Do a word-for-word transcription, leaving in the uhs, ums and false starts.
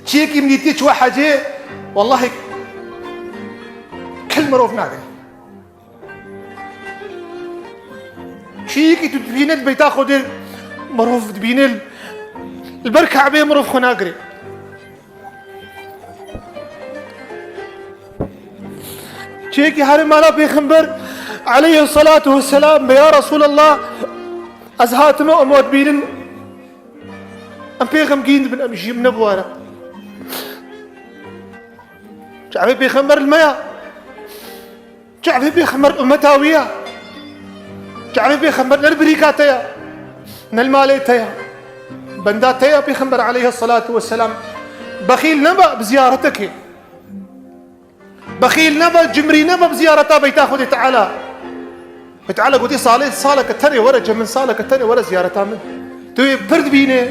Çiyekî min dîtî çiwa hecê, wellahî kil mirov nagirê. Çiyekî tu dibîne li beyta Xwedê mirov dibîne li ber Ke'beyê mirov xwe nagirê. Çiyekî herê mala Pêxember aleyhissalatu vesselam bê, ya Resulallah, ez hatime em we dibînin. Em pê xemgîn dibin, em jî min ne bi wara. Çavê Pêxember li me ya. Çavê Pêxember ummeta wî ya. Çavê Pêxember ne li birîka te ya. Ne li malê te ya. Benda te ya Pêxember aleyhissalatu vesselam. Bexîl nebe bi ziyaretekê. Bexîl nebe, cimrî nebe bi ziyareta beyta Xwedê Teala. Xwedê Teala gotî, salê, saleke tenê were cem min, saleke tenê were ziyareta min. Tu wê pir dibînê,